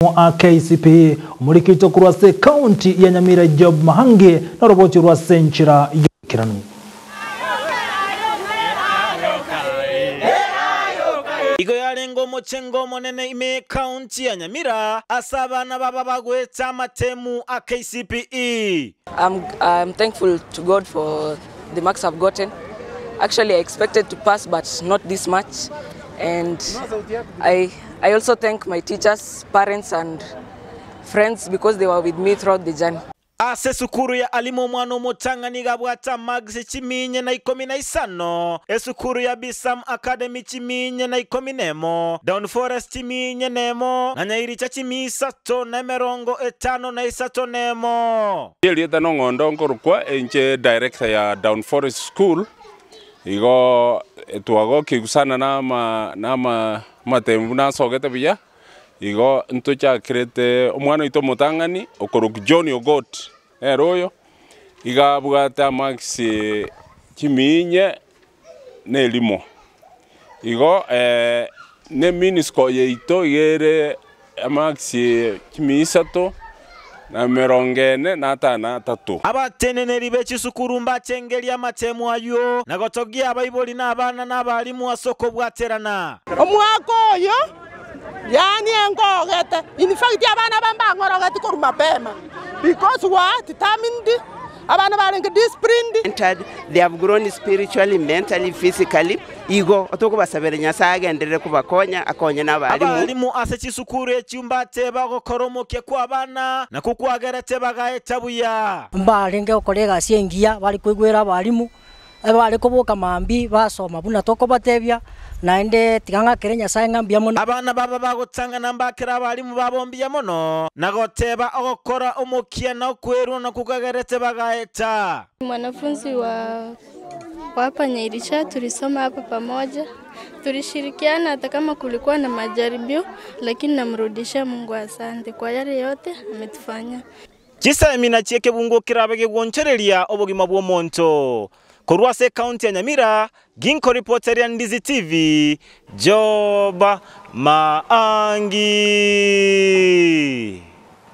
A KCPE, omorikito korwa ase ekaunti ya Nyamira Job Mahangi noroboti rwa ase enchera y'oboikeranu. Igo yarenge omochengo omonene ime y'ekaunti ya Nyamira ase abana baba bagoeta amatemu a KCPE. I'm thankful to God for the marks I've gotten. Actually I expected to pass but not this much and I, I also thank my teachers, parents and friends because they were with me throughout the journey. Ase esukuru ya Alima omwana omotang'ani iga abwate amagisi chiminye na ikomi na isano, esukuru ya Bisam Academy chiminye na ikomi nemo, Down Forest chiminye nemo, na Nyairicha chimia isato na emerongo etano na isato nemo. Erieta nong'ondo nkorokwa inche director ya Down Forest School, igo twagokigwa sana na ama na ama amatemu buna asogete buya, igo ntochakerete omwana oito omotang'ani okorokwa John Ogot, nere oyo, iga abwate amarks chimia inye na erimo. Igo ne mean score yaito iga ere amarks chimia isato na emerongo ene na atano na atato. Abateneneri be chisukuru mbachengerie amatemu ayio, na gotogia abaibori na abana na abalimu ase okobwaterana. Omwaka oyo, yaani engogete, in fact abana aba mbang'orogeti korwa mapema because were determined, abana barenge disciplined. Entered, they have grown spiritually, mentally, physically, igo tokobasabera Nyasaye agenderere kobakonya, akonye na abalimu. Abalimu ase chisukuru echio mbateba ogokora omokia kw'abana, nakwo kwagerete bagaeta buya. Mbarenge gokora egasi engiya, bare koigwera abalimu, ebare koboka mambia basoma buna tokobatebia, naende tiga ng'akere Nyasae ng'a mbuya mono. Abana baba bagotang'ana mbakere abalimu babo mbuya mono, na goteba ogokora omokia na okwerwa nakwo kwagerete bagaeta. Mwanafunzi wa wa hapa Nyairicha, tulisoma hapa pamoja, tulishirikiana hata kama kulikuwa na majaribio, lakini namrudishia Mungu asante kwa yale yote ametufanyia. Chisemi nachio ekebungo kerabe gegonchoreria obogima bw'omonto. Korwa ase ekaunti ya Nyamira, ginkoripoteria Ndizi TV, Job Maangi.